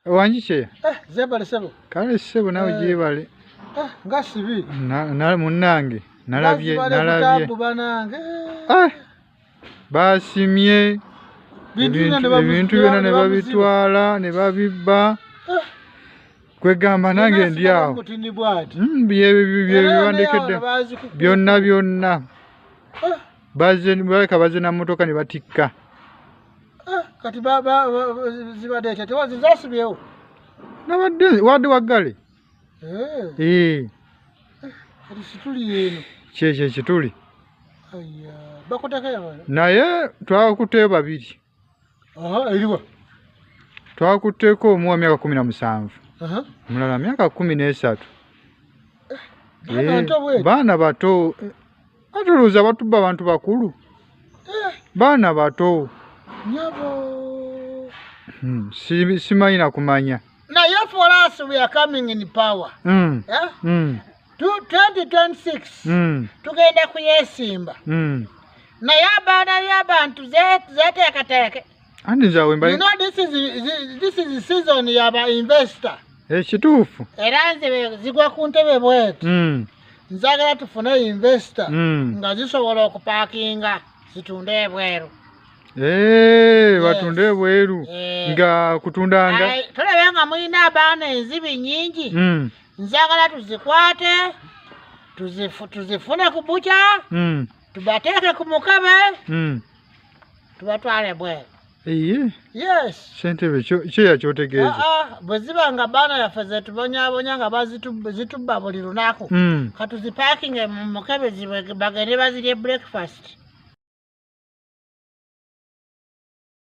Wangi kyeya? Eh, zebale sebo. Kale sebo nawe gyebale. Eh, nga sibi. Na munnange nalabye nalabye. Banange. Ah. Basimye ebintu byonna ne babitwala ne babibba. Eh. Kwegamba nange ndi awo. Byebiwandekedde byonna byonna. Eh. Bazze baleka bazze na mmotoka ne batikka. Eh, kati zibadde etya tewazizasibyewo? Nabadde wadde waggale. Eh. Kati situli eno. Kyekyo ekituli. Bakuteko naye twakutteyo babiri. Eriwa? Twakutteko omu wa myaka 17. Omulala myaka 13. Baana bato. Ate olowooza batubba abantu bakulu? Baana bato. Nyabo. Simanyi na kumanya. Naye for us we are coming in power. Eh? 2026 tugenda kuyesimba. Naye abaana y'abantu zeteekateeke. Andi nze awo You know this is season y'aba investor. Ekituufu. Era nze zigwa ku ntebe bweti. Nzagala tufune investor nga zisobola okupaakinga zitunde ebweru. Batunde ebweru nga kutundanga. Tulabe nga mulina abaana enzibi nnyingi. Nzagala tuzikwate, tuzifune ku bukya, tubateeke ku mukabe, tubatwale ebweru. Yes. Ssentebe kyeya kyotegeeza. Bwe ziba nga baana yaffe zetubonyaabonya nga zitubba buli lunaku. Katuzipaakinge mu mukebe bagende bazirye breakfast.